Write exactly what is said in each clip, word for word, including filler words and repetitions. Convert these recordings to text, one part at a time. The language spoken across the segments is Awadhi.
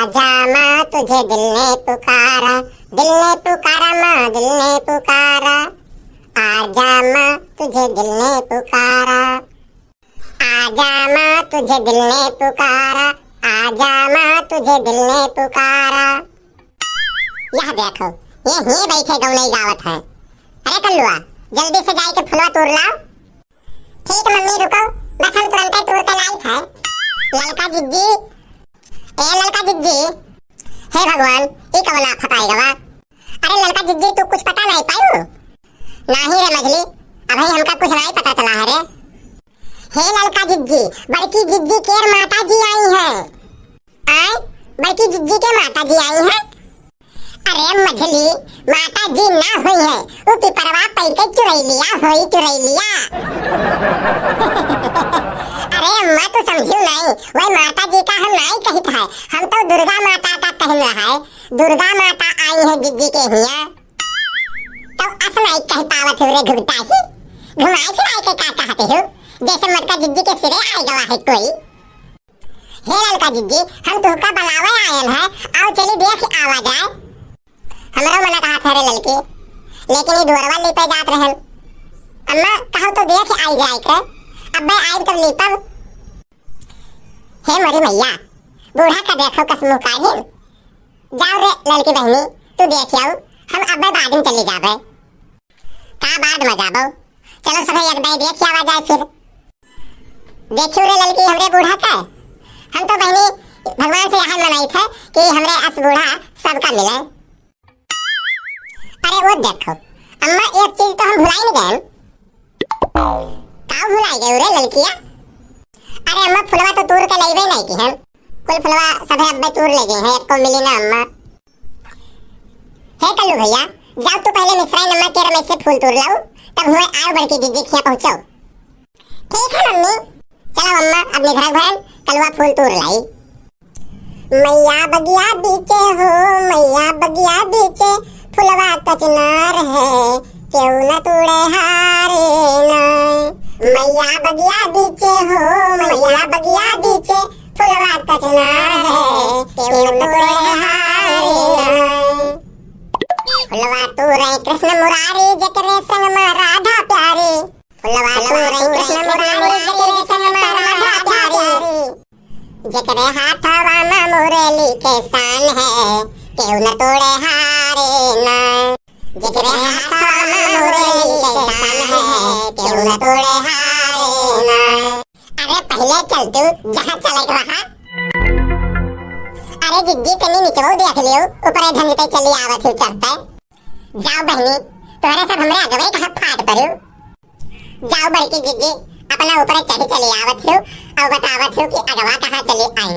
आजा माँ, तुझे दिल ने पुकारा, दिल ने पुकारा माँ, दिल ने पुकारा। आजा माँ, तुझे दिल ने पुकारा। आजा माँ, तुझे दिल ने पुकारा, आजा माँ, तुझे दिल ने पुकारा। यह देखो, ये ही बैठे गौनई गावत है। अरे कल्लुआ, जल्दी से जाइके फुलवा तूर लाओ। ठीक मम्मी, रुको, बस हम तुरंते तूर के लाइत है। ललका जिज्जी, ए ललका जिज्जी, हे भगवान, ई कवन आफत आइ गवा? अरे ललका जिज्जी, तू कुछ पता नाहीं पायू? नाहीं रे मझली, अबहीं हमका कुछ नाहीं पता चला है रे। हे ललका जिज्जी, बड़की जिज्जी केर माता जी आई हैं। आय, बड़की जिज्जी के माता जी आई हैं? अरे मझली, माता जी ना होइहैं, उ पिपरवा पइके चुरैलिया होई, चुरैलिया। अरे अम्मा, तू समझिउ नाहीं, वह माता जी का हम नाहीं कहित है, हम तो दुर्गा माता का कहन है। दुर्गा माता आई है जिज्जी के हियाँ। तो अस नाहीं कह पावत हो रे घुघटाही, घुमाए फिराए के का कहत हो? जैसे मटका जिज्जी के सिरे आइ गवा है कोई। हे ललका जिज्जी, हम तुहका बलावे आयन है, आओ चली देख आवा जाए। हमरो मना कहत है रे ललकी, लेकिन ई दुअरवा लीपे जात रहन। अम्मा, कहो तो देख आई जाए के, अब्बे आइब तब लीपब। हे मोरी मैया, बूढ़ा का देखो कस मुँह काढ़िन। जाओ रे ललकी बहिनी, तू देख आऊ, हम अब्बे बाद में चली जाबे। का बाद में जाबो? चलो सभे एक दाई देख आवा जाए फिर। देखियो रे ललकी हमरे बूढ़ा का, हम तो बहिनी भगवान से यही मनाइत है कि हमरे अस बूढ़ा सबका मिले। अरे वो देखो अम्मा, एक चीज तो हम भुलाई न गए। का भुलाई गए रे ललकिया? अरे अम्मा, फुलवा तो तूर के लइबे नाहीं किहन। कुल फुलवा सभे अब्बे तूर ले गए हैं, एको मिली ना अम्मा। हे कल्लू भैया, जाओ तू पहले मिश्राइन अम्मा के रमेश से फूल तूर लाओ, तब हुए आओ बड़की जिज्जी खिया पहुँचो। ठीक है मम्मी। चलो अम्मा, अब निधरा भरन, कलुआ फूल तूर लाई। मैया बगिया बीचे हो, मैया बगिया बीचे, फुलवा कचनार है, केहू न तूड़े हारे ना। मैया बगिया बीचे हो, मैया बगिया बीचे, फुलवा कचनार है, केहू न तूड़े हारे ना। फुलवा तूरे कृष्ण मुरारी, जेकरे संग में राधा प्यारी। फुलवा तूरे कृष्ण मुरारी, जेकरे संग में राधा प्यारी। जेकरे हाथवा में मुरली के शान है, केहू न तोड़े हारे ना। जेकरे हाथवा में मुरली के शान है, केहू न तोड़े हारे ना। अरे पहिले चल तू, जहाँ चले के रहा। अरे जिज्जी, तनी निचवो देख लियो, ऊपरे धंधते चली आवत ही चढ़ते। जाओ बहिनी, तोहरे सब हमरे अगवे कहाँ फाट पड़ू। जाओ बड़की जिज्जी, अपना ऊपर चढ़ी चली आवत हो और बतावत हो कि अगवा कहाँ चली आई।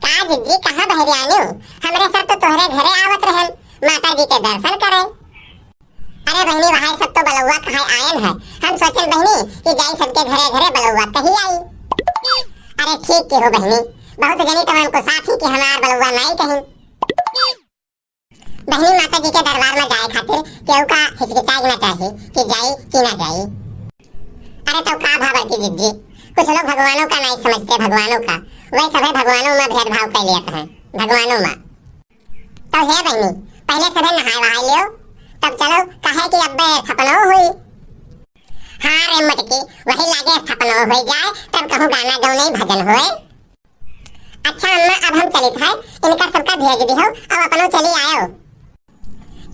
का जिज्जी, कहाँ बहरियानी हो? हमरे सब तो तोहरे घरे आवत रहन, माता जी के दर्शन करे। अरे बहिनी, वहाँ सब तो बलौआ कहाँ आयन है। हम सोचल बहिनी कि जाई सबके घरे घरे बलौआ कही आई। अरे ठीक की हो बहिनी, बहुत जनी तमान को साथी कि हमार बलौआ नाई कहीं। बहिनी, माता जी के दरबार में जाए खातिर केहू का हिचकिचाए ना चाही कि जाई कि ना जाई। अरे तो का भा बड़की जिज्जी, कुछ लोग भगवानों का नहीं समझते, भगवानों का। वही सभे भगवानों में भेदभाव कर लेते हैं, भगवानों में। तो हे बहिनी, पहले सभे नहाए वहाए लियो, तब चलो, काहे कि अब्बे थपनो हुई। हाँ रे मटकी, वही लागे थपनो हो जाए, तब कहूँ गाना गौने भजन होए। अच्छा अम्मा, अब हम चलित है, इनका सबका भेज दिहो, अब अपनो चली आयो।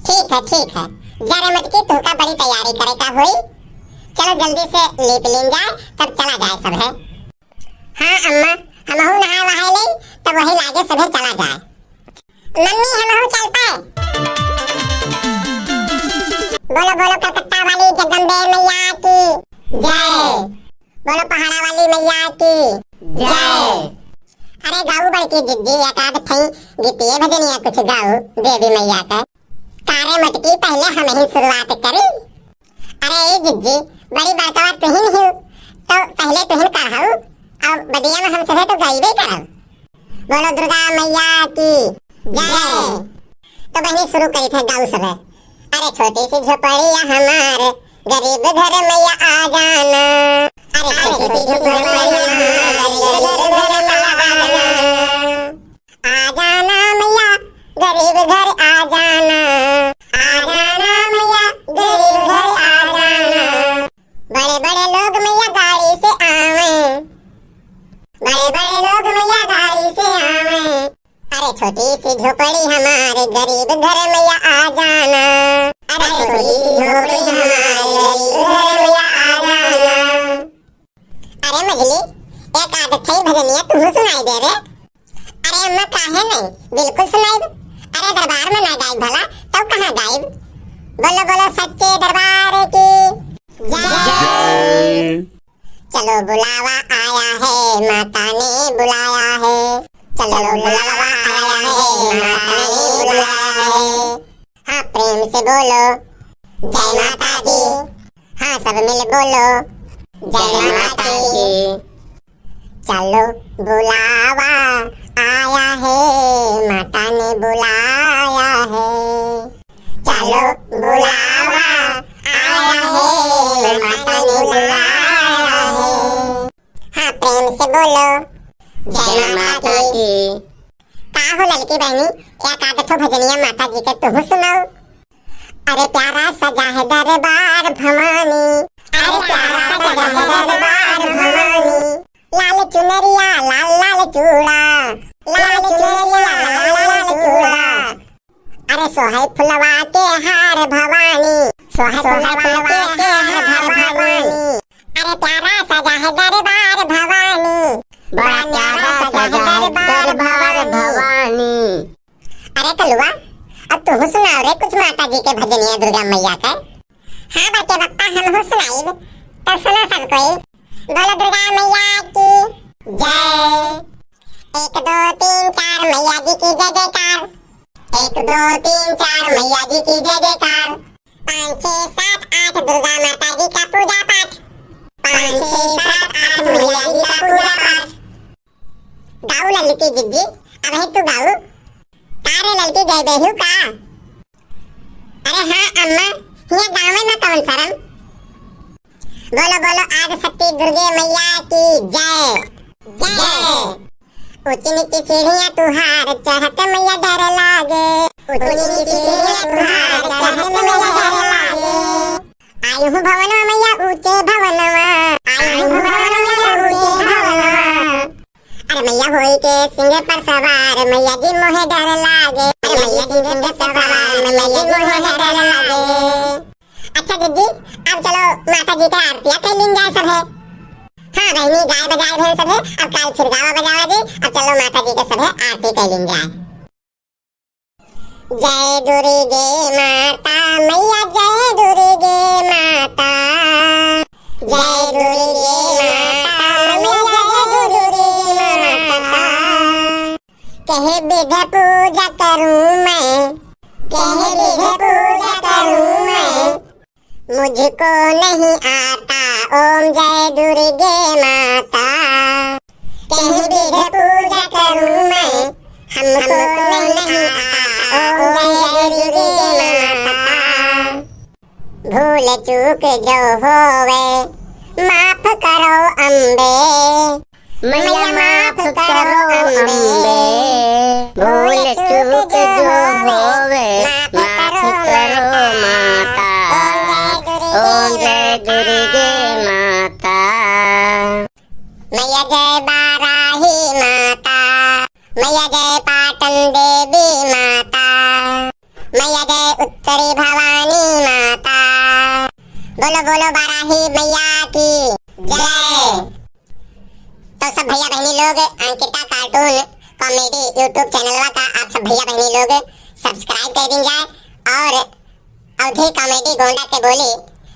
ठीक है, ठीक है, जा रे मटकी, तुमका बड़ी तैयारी करे का होई। चलो जल्दी से लीप लीन जाए, तब चला जाए सब है। हाँ अम्मा, हमहू नहाए वहाए ले, तब वही लागे सभे चला जाए। मम्मी, हमहू चल पाए। बोलो, बोलो, कलकत्ता वाली जगदम्बे मैया की जय। बोलो, पहाड़ा वाली मैया की जय। अरे, गाऊ बड़की जिज्जी, एक आध ठई गीतिए भजनिया कुछ गाऊ देवी मैया का। का रे मटकी, पहले हम ही शुरुआत करी। अरे ए जिज्जी, बड़ी बड़कवा तुहिन ही, तो पहले तुहिन कढ़ाऊ, अब बदिया में हम सभे तो गाइबे करब। बोलो दुर्गा मैया की जय। तो बहिनी शुरू करी थे गाऊ सभे। अरे छोटी सी झोपड़िया हमार, गरीब घर मैया आ जाना। अरे छोटी सी झोपड़िया हमार, गरीब घर मैया आ जाना। छोटी सी झोपड़ी हमारे गरीब घर मैया आ जाना। अरे छोटी सी झोपड़ी हमारे गरीब घर मैया आ जाना। अरे मझली, एक आध ठई भजनिया तुहू सुनाई दे रे। अरे अम्मा, काहे नहीं, बिल्कुल सुनाइब। अरे दरबार में ना गाइब भला, तब कहाँ गाइब? बोलो बोलो सच्चे दरबार की जय। जय। चलो बुलावा आया है, माता ने बुलाया है। चलो बुलावा आया है, माता ने बुलाया है। हाँ, प्रेम से बोलो, जय माता दी। हाँ, सब मिल बोलो, जय माता दी। चलो बुलावा आया है, माता ने बुलाया है। चलो बुलावा आया है, माता ने बुलाया है। हाँ, प्रेम से बोलो, जय माता की। का हो ललकी बहनी, एक आध ठो भजनिया माता जी के तुहू सुनाओ। अरे प्यारा सजा है दरबार भवानी, अरे प्यारा सजा है दरबार भवानी। लाल चुनरिया, लाल लाल चूड़ा, लाल चुनरिया, लाल लाल चूड़ा। अरे सोहै फुलवा के हार भवानी, सोहै फुलवा के हार भवानी। अरे प्यारा सजा है दरबार भवानी, बड़ा प्यारा सजा है दरबार भवानी। अरे कलुआ, अब तुहू सुनाओ रे कुछ माता जी के भजनिया दुर्गा मैया के। हाँ बड़के बप्पा, हमहू सुनाइब, तो सुनो सब कोई। बोलो दुर्गा मैया की जय। एक दो तीन चार मैया जी की जय जयकार। एक दो तीन चार मैया जी की जय जयकार। पाँच छः सात आठ दुर्गा माता जी का पूजा पाठ। पाँच छः सात आठ मैया जी का पूजा पाठ। गाऊ ललकी जिज्जी, अबहीं तू गाऊ। का रे ललकी, गइबे हू का? अरे हाँ अम्मा, हियाँ गावे में कौन शरम। बोलो बोलो आदि शक्ति दुर्गे मैया की जय। जय। ऊंची नीची सीढ़ियाँ तुहार चढ़त मैया डर लागे। ऊंची नीची सीढ़ियाँ तुहार चढ़त मैया डर लागे। आई हूँ भवनवा मैया ऊंचे भवनवा। आई हूँ भवनवा मैया ऊंचे भवनवा। अरे मैया होई के सिंह पर सवार, मैया जी मोहे डर लागे। अरे मैया जी सिंह पर सवार, मैया जी मोहे डर लागे। अच्छा दीदी, अब चलो माता जी के आरतिया कर लीन जाए सभे। हाँ बहनी, गाय बजाए भेन सभे, अब काल फिर गावा बजावा जी। अब चलो माता जी के सभे आरती कर लीन जाए। जय दुर्गे माता मैया, जय दुर्गे माता। जय दुर्गे माता मैया, जय दुर्गे माता। कहे विध पूजा करूं मैं, कहे विध पूजा करूं मैं, मुझको नहीं आता। ओम जय दुर्गे माता। कहीं विध पूजा करूं मैं, हमको नहीं आता। ओम जय दुर्गे माता। भूल चूक जो होवे, माफ करो अम्बे। मैया माफ करो अम्बे, भूल चूक जो होवे, माफ करो माता। ओम जय दुर्गे माता। मैया जय बाराही माता, मैया जय पाटन देवी माता। मैया जय उत्तरी भवानी माता। बोलो बोलो बाराही मैया की जय। तो सब भैया बहनी लोग, अंकिता cartoon comedy YouTube चैनलवा का आप सब भैया बहनी लोग subscribe कर दीन जाए और अवधी comedy गोंडा के बोली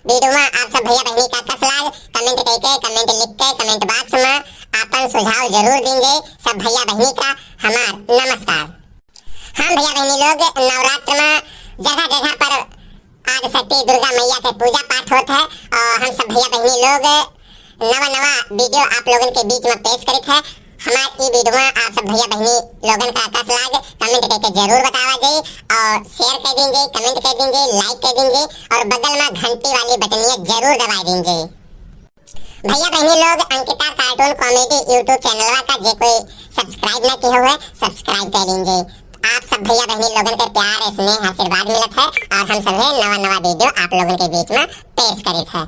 वीडियो में आप सब भैया बहनी का कस लाग comment करके, comment लिख के comment box में अपन सुझाव जरूर दीन जाए। सब भैया बहनी का हमार नमस्कार। हाँ भैया बहनी लोग, नवरात्र में जगह जगह पर आदि शक्ति दुर्गा मैया के पूजा पाठ होत है और हम सब भैया बहनी लोग नवा नवा वीडियो आप लोगन के बीच में पेश करित है। हमार ई वीडियो आप सब भैया बहनी लोगन का कस लाग comment करके जरूर बतावा जाई और share कर दीन जाई, comment कर दीन जाई, like कर दीन जाई और बगल में घंटी वाली बटनिया जरूर दबा दीन जाई। भैया बहनी लोग, अंकिता cartoon comedy YouTube चैनलवा का जे कोई subscribe ना किया हुआ है, subscribe कर लीजिए। आप सब भैया बहनी लोगन के प्यार, स्नेह, आशीर्वाद मिलत है और हम सब है नवा नवा वीडियो आप लोगन के बीच में पेश करित है।